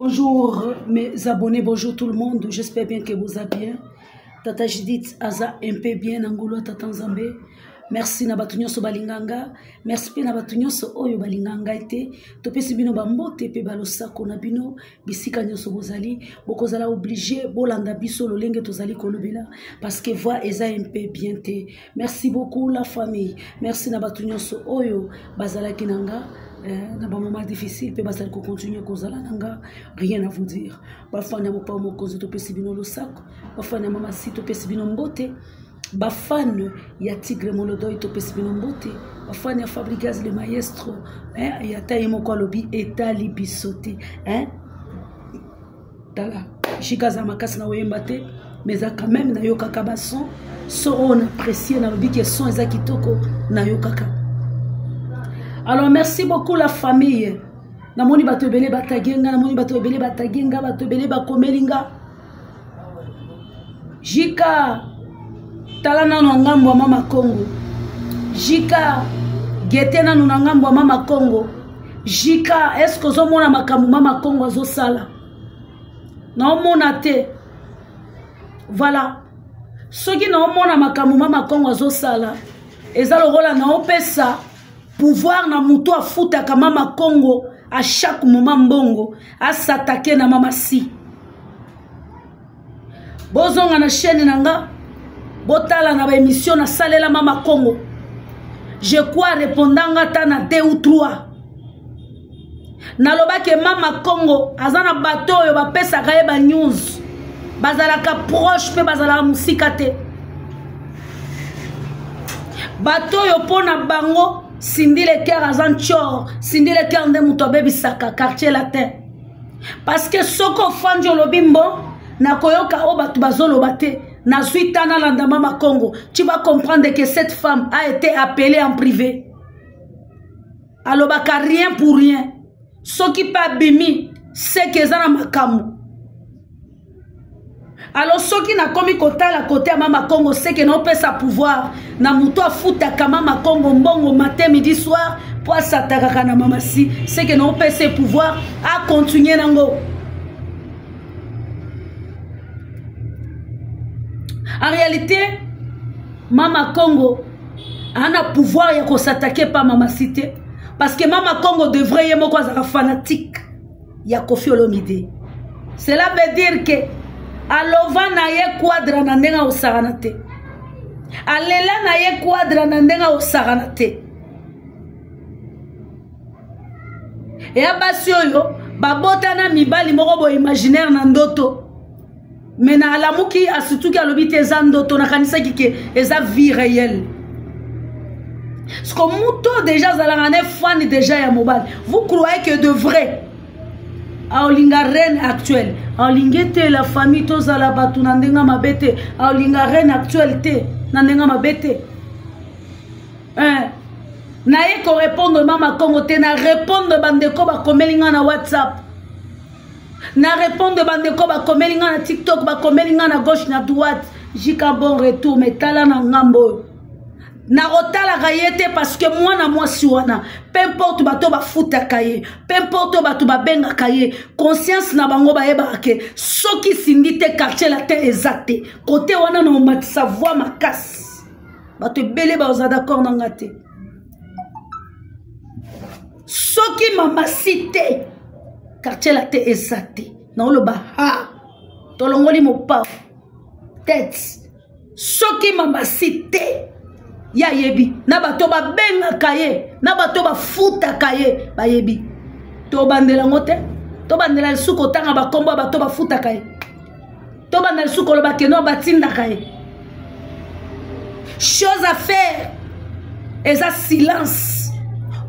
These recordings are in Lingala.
Bonjour mes abonnés, bonjour tout le monde. J'espère bien que vous allez bien. Tata Judith aza un peu bien na ngolo tata Nzambe. Merci na bato nyonso balinga nga. Merci mpe na bato nyonso oyo balinga ngai te. Topesi bino bambote mpe balosako na bino bisika nyonso bozali. Bokozala oblige bolanda biso lolenge tozali kolobela parce que voix eza un peu bien te. Merci beaucoup la famille. Merci na bato nyonso oyo bazalaki na nga eh, na bamoment difficile mpe bazali kocontinue kozala na nga. Rien à vous dire. Bafani ya mopao mokonzi topesi bino losako, bafani ya mama si topesi bino mbote, bafane ya Tigre Molodoi topesi bino mbote, bafani ya Fabrigaz le maestro eh, ata ye moko alobi etali biso te eh? Tala jika aza makasi na koyemba te, mais eza quand même nayokaka bason so oyo na apprécie, nalobi ke son eza kitoko, nayokaka. Alors merci beaucoup la famille. Namoni bato ebele batage nga, namoni bato ebele batage nga, bato ebele bakomeli nga. Jika tala nano na ngambo ya mama Kongo. Jika gete nano na ngambo ya mama Kongo. Jika, est-ce que ozomona makambo mama Kongo azosala? Naomona te. Voilà. Soki naomona makambo mama Kongo azosala, eza lokola naopesa pouvoir na moto afutaka mama Kongo à chaque moment mbongo asatake na mama si. Bozonga na chaîne na nga, botala na ba émission na salela mama Kongo. Je crois répondant nga ta na 2 ou 3. Nalobaki mama Kongo aza na bato oyo bapesaka ye ba news, bazalaka proche mpe bazalaka mosika te. Bato oyo mpo na bango Cindy Le Cœur aza ntior, Cindy Le Cœur nde moto abebisaka quartier latin. Parce que soki ofandi olobi mbo nakoyoka oyo bato bazoloba te, nazwi ta nalanda mama Kongo, tu vas comprendre que cette femme a été appelée en privé. Alobaka rien pour rien. Soki pe abimi, c'est que eza na makambo. Alors soki nakomi kotala kote ya mama Kongo, c'est que naopesa pouvoir na moto afutaka mama Kongo mbongo matin midi soir po asatakaka na mama si, c'est que naopesa pouvoir a continuer nango. En réalité, mama Kongo a na pouvoir ya kosatake pa mama si te, parce que mama Kongo devrait ye moko azala fanatique ya Koffi Olomide. Cela veut dire que alova na ye quadra na ndenge osakana te, alela na ye quadra na ndenge osakana te. Eya basi oyo babotana mibali moko bo imaginaire na ndoto, mais na alamuki asutuki alobi te eza ndoto, nakanisaki ke eza vie réelle. Parce que moto déjà azalaka ne fan déjà ya mobali. Vous croyez que de vrai aolinga reine actuelle, aolingi te la famille tozala bato na ndenge mabe te, aolinga reine actuelle te na ndenge mabe te. Hein? Naye ko répondre mama Kongo te, na répondre bandeko bakomeli nga na WhatsApp, na répondre bandeko bakomeli nga na TikTok, bakomeli nga na gauche na droite. Jika bon retour, mais tala na ngambo oyo nakotalaka ye te, parce que mwana mwasi wana, peu importe bato bafutaka ye, peu importe bato babengaka ye, conscience na bango bayebaka ke soki Cindy te quartier latin eza te. Kote wana na omatisa voix makasi, bato ebele baza d'accord na nga te. Soki mama si te quartier latin eza te, naoloba ha tolongoli mopao tête. Soki mama si te, ya yebi na bato babengaka ye, na bato bafutaka ye bayebi. Tobandela ngo te, tobandela lisusu kotanga bakombo ya bato bafutaka ye, tobanda lisusu koloba keno batindaka ye. Chose à faire eza silence,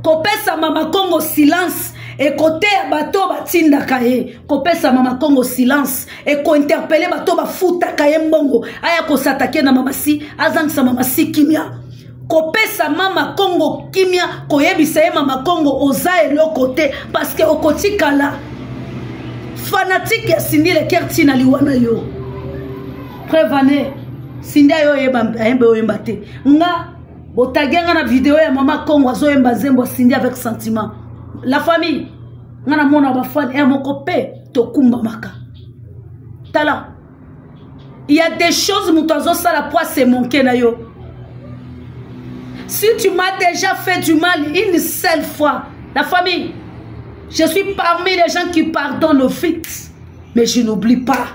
kopesa mama Kongo silence ekoteya bato batindaka ye, kopesa mama Kongo silence ekointerpele bato bafutaka ye mbongo aya kosatake na mama si, azangisa mama si kimia. Kopesa mama Kongo kimia, koyebisa ye mama Kongo oza eloko te, parce que okotikala fanatique ya Cindy Le Cœur tina liwa na yo. Preuve ane Cindy ayo oyeba ayembe oyemba te. Nga botage nga na video ya mama Kongo azoyemba nzembo ya Cindy avec sentiment. La famille, nga namona ba fan ya moko pe. Tokumbamaka. Tala. Il y a des choses moto azosala po asemonke na yo. Si tu m'as déjà fait du mal une seule fois, la famille, je suis parmi les gens qui pardonnent vite, mais je n'oublie pas.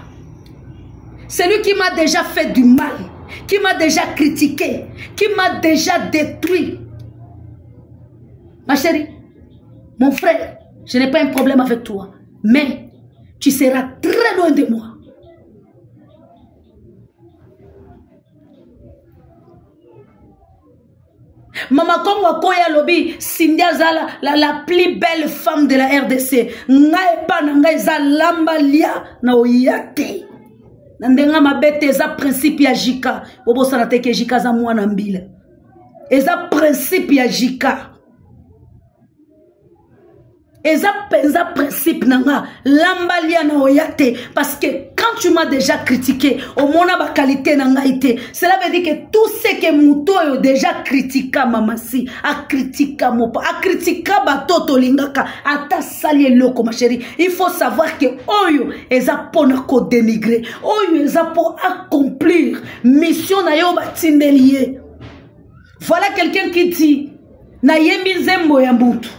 Celui qui m'a déjà fait du mal, qui m'a déjà critiqué, qui m'a déjà détruit. Ma chérie, mon frère, je n'ai pas un problème avec toi, mais tu seras très loin de moi. Mama Kongo akoya alobi Cindy aza la, la, la plus belle femme de la RDC. Ngai epa na ngai eza lamba lia na oya te. Na ndenge mabe te eza principe ya Jika. Bobosana te ke Jika aza mwana mbila. Eza principe ya Jika. Eza mpenza principe na nga lamba lia na oya te parce que quand tu m'as déjà critiqué omona baqualité na ngai te cela veut dire que tout ce que moto oyo déjà critika mamasi akritika mopa akritika bato tolingaka ata sali eloko ma chérie il faut savoir que oyo eza mpona kodénigre oyo eza mpo accomplir mission na yo batindeli ye. Voilà quelqu'un qui dit nayembi nzembo ya mutu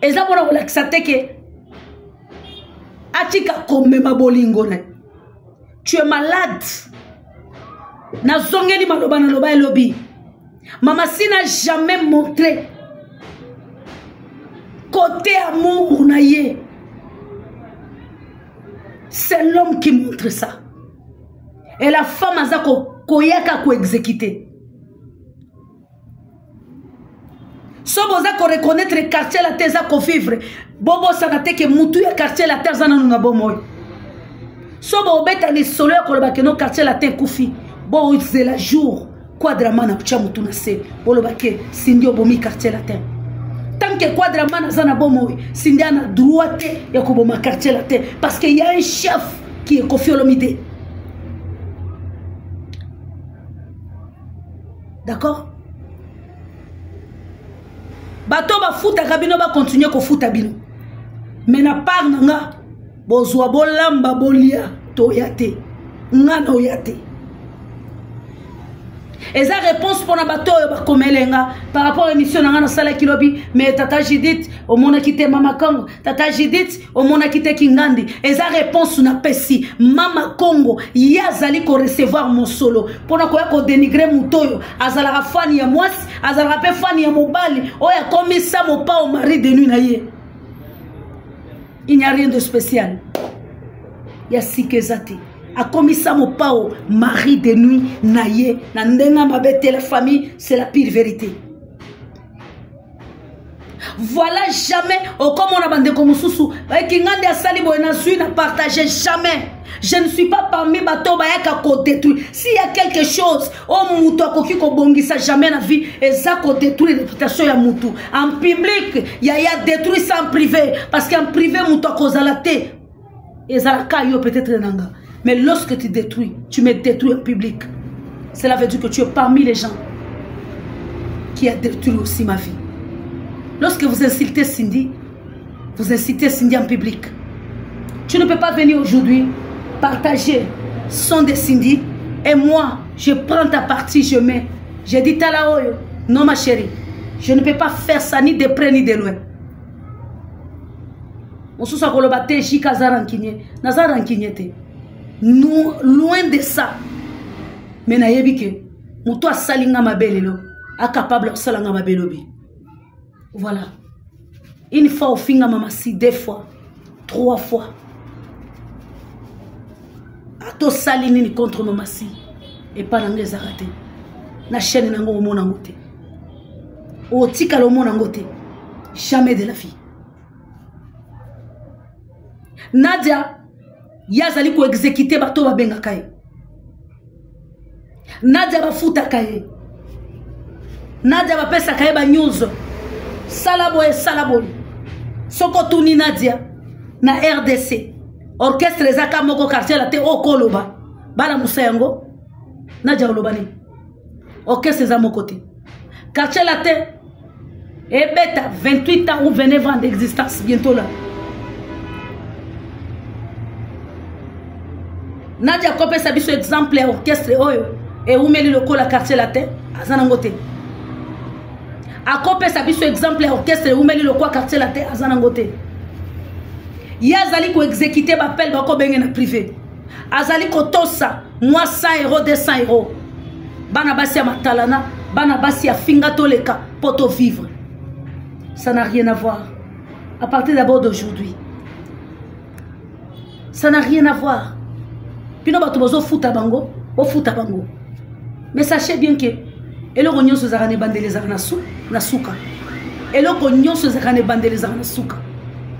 eza mpona kolakisa te ke atika komema bolingo na ye. Tu es malade. Nazongeli maloba na loba elobi mama si n'a jamais montré côté amour na ye. C'est l'homme qui montre ça. Et la femme aza koyaka koexécuter. So boza koreconnaître quartier la te eza kovivre, bobosana te ke mutu ya quartier la te aza nanu na bomoi. So bobeta lisolo ya koloba ke no quartier la te ekufi, bozela jour quadraman akotya mutu na se boloba ke Cindy obomi quartier latin. Tant que quadraman aza na bomoi, Cindy ana droit te ya koboma quartier latin parce que y a un chef qui est Koffi Olomide. D'accord? Bato bafutaka bino bakontinue kofuta bino, me na part na nga bozwa bolamba bolia toya te, nga na oya te. Eza réponse mpona bato oyo bakomele nga par rapport à émission na nga nasalaki lobi. Mais tata Judith omonaki te mama Kongo, tata Judith omonaki te Kingandi. Eza réponse napesi mama Kongo. Ye azali korecevoir mosolo mpona koya kodénigre moto oyo azalaka fani ya mwasi, azalaka mpe fani ya mobali oyo akomisa mopao mari de nuit na ye. Il n'y a rien de spécial ya sika eza te. Akomisa mopao mari de nuit na ye na ndenge mabe te. La famille, c'est la pire vérité. Voilà, jamais okomona bandeko mosusu Kingandi asali boye nazwi na partage. Jamais, je ne suis pas parmi bato bayaka kodétruire. S'il y a quelque chose oyo moto akoki kobongisa jamais na vie, eza kodétruire réputation ya mutu en public. Yaya, détruire ça en privé, parce qu'en privé moto akozala te, ezalaka yo peut-être nanga. Mais lorsque tu détruis, tu me détruis en public, cela veut dire que tu es parmi les gens qui a détruit aussi ma vie. Lorsque vous insultez Cindy, vous insultez Cindy en public. Tu ne peux pas venir aujourd'hui partager son de Cindy et moi, je prends ta partie, je mets. J'ai dit tala oyo. Non ma chérie, je ne peux pas faire ça ni de près ni de loin. Mosusu akoloba te Jika aza rancunier. Naza rancunier te. Nous, loin de ça. Mais nayebi ke moto asali nga mabe lelo acapable kosala nga mabe lobi. Voilà. Une fois ofinga mama si, deux fois, trois fois. Atosali nini contre mama si? Epa na nga ezaka te. Na chaîne nango omona yango te. Otikala omona yango te. Jamais de la vie. Nadia ye azali koexécute bato babengaka ye. Nadia bafutaka ye. Nadia bapesaka ye banews. Sala boye, sala boye. Soki otuni Nadia na RDC, orchestre ezaka moko quartier la te okoloba balamusa yango. Nadia oloba nini? Orchestre eza moko te. Quartier la te ebeta 28 ans ou 29 ans d'existence bientôt là. Nadia akopesa biso exemple ya orchestre oyo ewumeli lokola Quartier Latin, aza nango te. Akopesa biso exemple ya orchestre ewumeli lokola Quartier Latin, aza nango te. Ye azali koexécute bapele bakobenge na privé, azali kotosa mwa 100 euro, 200 euro. Bana basi ya matalana, bana basi ya finga toleka mpo to vivre, ça n'a rien à voir. À partir d'abord d'aujourd'hui, ça n'a rien à voir. Bino bato bozofuta bango, bofuta bango, mais sachez bien que eloko nyonso ezalaka na ebandeli, ezalaka na suka. Eloko nyonso ezalaka na ebandeli, ezalaka na suka.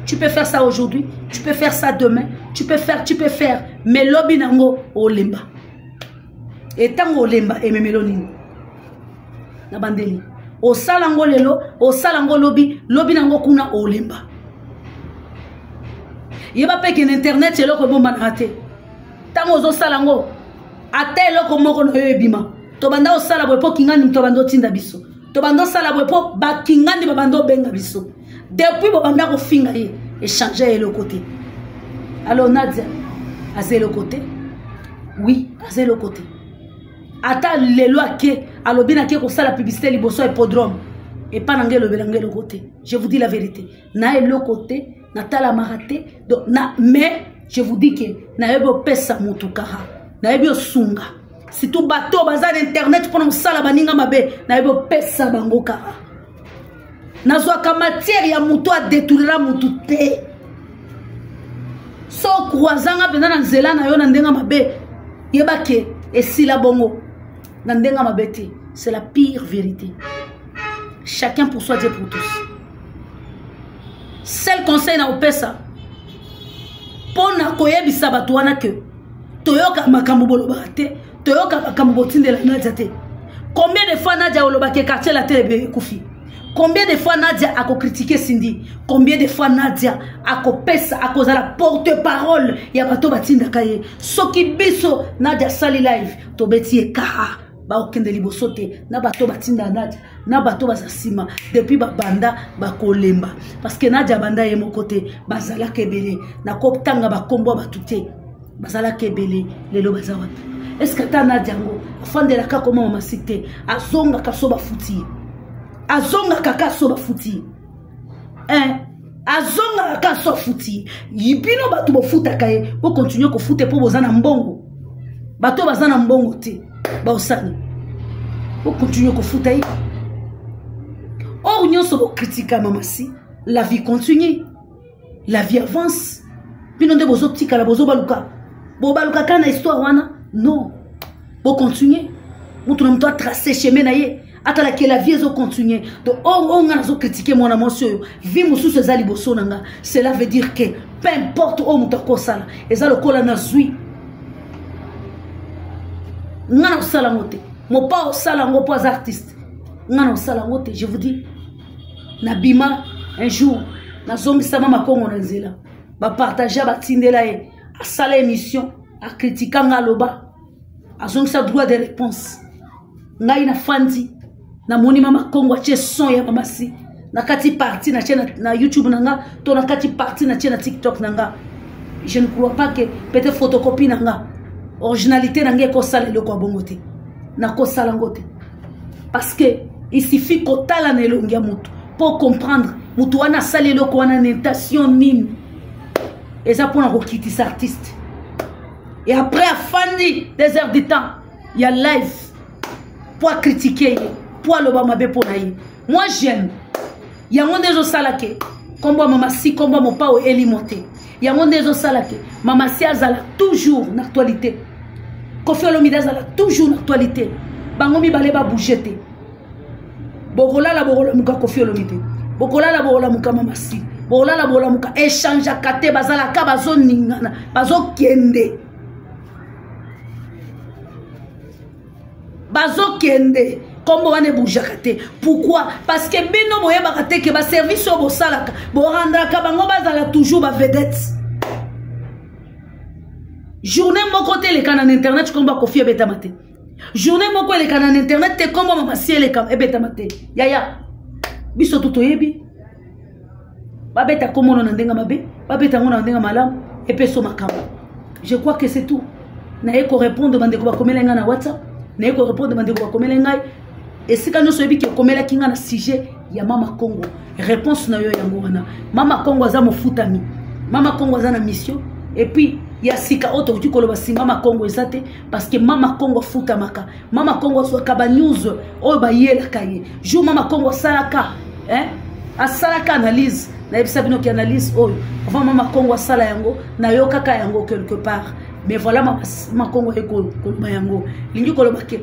Tu peux faire ça aujourd'hui, tu peux faire ça demain, tu peux faire, tu peux faire, mais lobi nango olemba. Etango olemba, ememelo nini na bandeli? Osala yango lelo, osala yango lobi, lobi nango kuna olemba. Yeba mpe ke na internet eloko ebombanaka te. Ntango ozosala yango, ata eloko moko na yo ebima. Tobanda osala boye mpo kingandi moto abanda otinda biso, tobanda osala boye mpo bakingandi babanda obenga biso. Depuis bobanda kofinga ye, échange ya eloko te. Alors Nadia aza eloko te, oui, aza eloko te. Ata lelo ake alobi nake kosala publicité liboso ya hippodrome, epa na ngai elobela ngai eloko te. Je vous dis la vérité, na eloko te, natalamaka te. Donc, na, mais je vous dis ke nayebi opesa motu kaka, nayebi osunga surtout bato baza na internet mpona kosala baninga mabe, nayebi opesa bango kaka. Nazwaka matière ya motu adetournera motu te. So croisanga mpenza na nzela na yo na ndenge mabe, yeba ke esila bongo na ndenge mabe te. C'est la pire vérité. Chacun pour soi, Dieu pour tous. Seul conseil na opesa mpo na koyebisa bato wana ke toyoka makambo bolobaka te, toyoka makambo botindela Nadia te. Combien de fois Nadia olobaki Quartier Latin ekufi? Combien de fois Nadia akokritike Cindy? Combien de fois Nadia akopesa, akozala porte parole ya bato batindaka ye? Soki biso Nadia asali live, tobeti ye kara, bakokende liboso te na bato batinda Nadia, na bato baza nsima. Depuis babanda bakolemba, parce que Nadia abanda ye moko te, bazalaka ebele. Nakotanga bakombo ya bato te, bazalaka ebele. Lelo baza wapi? Est-ce ata Nadia yango afandelaka koma mamasi te? Azongaka so bafuti ye, azongaka ka so bafuti ye, azongaka ka so afuti ye. Bino bato bofutaka ye, bokontinue kofuta mpo boza na mbongo. Bato baza na mbongo te, baosani bokontinue kofuta ye. Or nyonso bokritika mamasi, la vie continue, la vie avance. Bino nde bozotikala, bozobaluka, bobaluka kaka na histoire wana. Non, bocontinue. Moto na moto atrace chemin na ye, atalaki la vie ezocontinue. Donc oyo oyo nga nazokritike mwana mwasi oyo, vie mosusu eza liboso na nga. Cela veut dire que peu importe oyo moto akosala, eza lokola nazwi nga na kosala yango te. Mopa osala yango mpo aza artiste, nga na kosala yango te. Je vous dis, nabima un jour, nazongisama makongo na nzela, bapartage, batindela ye, asala émission, akritika nga, aloba, azongisa droit de réponse. Ngai nafandi, namoni mama Kongo atie son ya mamasi na kati parti natie na YouTube na nga, to na kati parti natie na TikTok na nga. Je ne crois pas que peut-être photocopie na nga, originalité na nga ekosala eloko ya bongo te. Nakosala yango te, parce que il suffit kotala na elongi ya motu mpo comprendre motu wana asali eloko wana na intention nini. Eza mpona kokitisa artiste. Et après afandi 2 heures du temps ya live po akritike ye, po aloba mabe mpo na ye. Moi j'aime yango nde ezosala ke nkombo ya mama si, nkombo ya mopao elimo te. Yango nde ezosala ke mama si azala toujours na actualité, Kofi Olomide azala toujours na actualité. Bango mibale babouge te. Bokolala, bokolamuka Kofi Olomide, bokolala, bokolamuka mama si, bokolala, bokolamuka. Échangeaka te, bazalaka bazoningana, bazokende, bazokende. Nkombo wana ebougeaka te. Pourquoi? Parce que bino boyebaka te ke baservice oyo bosalaka, borendraka bango bazala toujours bavedette. Journée moko te eleka na internet nkombo ya Kofi ebetama te. Journée moko eleka na internet te nkombo mama si eleka ebetama te. Yaya, biso tu toyebi babeta komono na ndenge mabe, babeta yango na ndenge malamu, epeso makambo. Je crois que c'est tout. Naye korépondre bandeko bakomela ngai na WhatsApp, naye korépondre bandeko bakomela ngai esika nyonso. Oyebi ke okomelaki ngai na sujet ya Mama Congo, réponse na yo yango wana. Mama Congo aza mofutami, Mama Congo aza na mission. Et puis ya sika oyo tokoki koloba si Mama Congo eza te, parce que Mama Congo afutamaka. Mama Congo azwaka banews oyo bayelaka ye. Jour Mama Congo asalaka, hein? Asalaka analyse, nayebisa bino ke analyse oyo, avant Mama Congo asala yango, nayokaka yango quelque part. Mais voilà, Mama Congo aye koloba yango, lingi koloba ke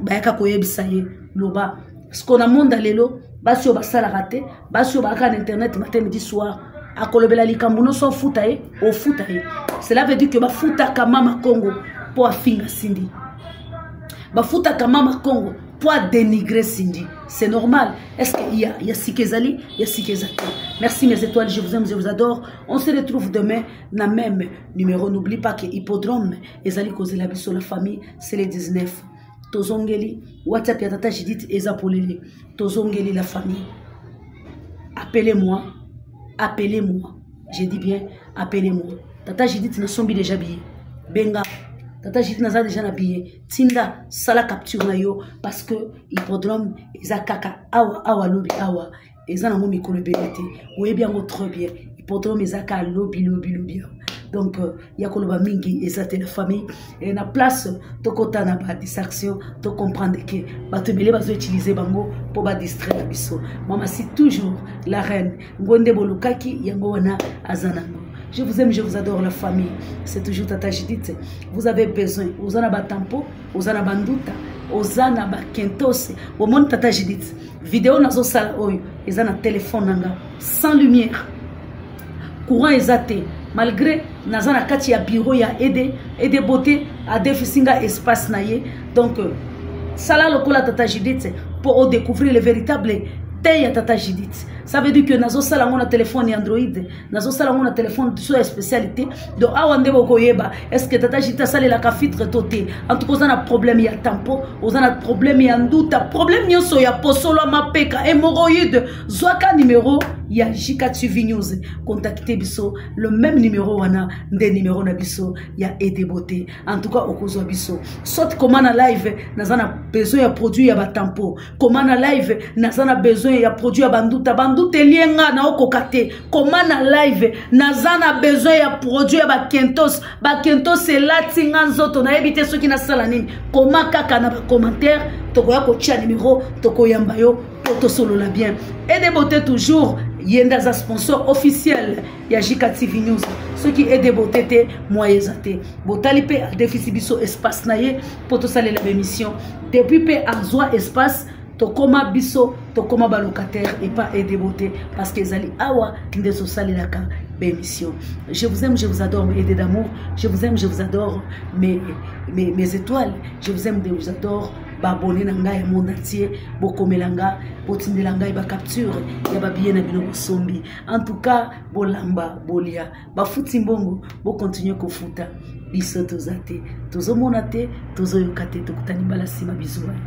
bayaka koyebisa ye loba. Parce que na monde lelo, basi oyo basalaka te, basi oyo bayaka na internet matin, midi, soir, akolobela likambo nyonso, ofuta ye, ofuta ye. Cela veut dire que bafutaka Mama Congo mpo afinga Cindy, bafutaka Mama Congo mpo adénigrer Cindy. C'est normal. Est ce que ya, ya sika ezali, ya sika eza te? Merci mes étoiles, je vous aime, je vous adore. On se retrouve demain na même numéro. N'oublie pas que hippodrome ezali kozela biso, la famille, c'est le 19. Tozongeli WhatsApp ya tata Judith eza polele. Tozongeli, la famille. Appelez-moi, appelez-moi, je dis bien appelez-moi. Tata Judith nasombi déjà billet, benga tata Judith, naza déjà na billet. Tinda, sala capture na yo, parce que hippodrome eza kaka awa awa, lobi awa. Eza nango mikolo ebele te, oyebi yango très bien. Hippodrome eza kaka lobi, lobi, lobi awa. Donc ya koloba mingi eza te, la famille. E na place tokota na badistraction, tocomprendre ke bato ebele bazoutilize bango mpo badistraire biso. Mama si toujours la reine ngo nde bolukaki yango wana, aza nango. Je vous aime, je vous adore, la famille. C'est toujours tata Judith. Vous avez besoin, oza na batampo, oza na banduta, oza na bakentose, omoni tata Judith. Video nazosala oyo eza na telefone na nga, sans lumière, courant eza te, malgré naza na kati ya bureau ya ede ede beauté, adefisi nga espace na ye. Donc sala lokola tata Judith mpo odécouvrir le véritable te ya tata Judith. Ça veut dire que nazosala yango na telefone ya Android, nazosala yango na telefone so ya spécialité. Donc awa nde bokoyeba est ce que tata Judith asalelaka filtre to te. En tout cas, oza na problème ya tampo, oza na problème ya nduta, problème nyonso ya posolo, mapeka, hémorroïde, zwaka numéro ya Jika TV News, contacte biso. Le même numéro wana nde numéro na biso ya ede beauté. En tout cas, okozwa biso soit koma na live: naza na besoin ya produit ya batampo. Koma na live: naza na besoin ya produit ya banduta, banduta elienga naokoka te. Koma na live: naza na besoin ya produit ya bakentos, bakentos elati nga nzoto, nayebi te soki nasala nini. Koma kaka na bacommentaire, tokoya kotia numéro, tokoyamba yo po tosolola bien. Ede Beauté toujours, ye nde aza sponsor officiel ya Jika TV News. Soki ede beauté te, mwa eza te. Botali mpe adefisi biso espace na ye mpo tosalela baémission. Depuis mpe azwa espace, tokóma biso, tokóma balocataire epa ede beauté, parce que ezali awa nde tosalelaka baémission. Je vous aime, je vous adore, aide d'amour. Je vous aime, je vous adore, mes étoiles. Je vous aime, je vous adore, baabonnés na ngai ya monde entier. Bokomela nga, botindela ngai bacapture ya babillet na bino bosombi. En tout cas, bolamba, bolia, bafuti mbongo, bokontinue kofuta biso. Toza te, tozomona te, tozoyoka te. Tokutani mbala nsima. Bizuwa.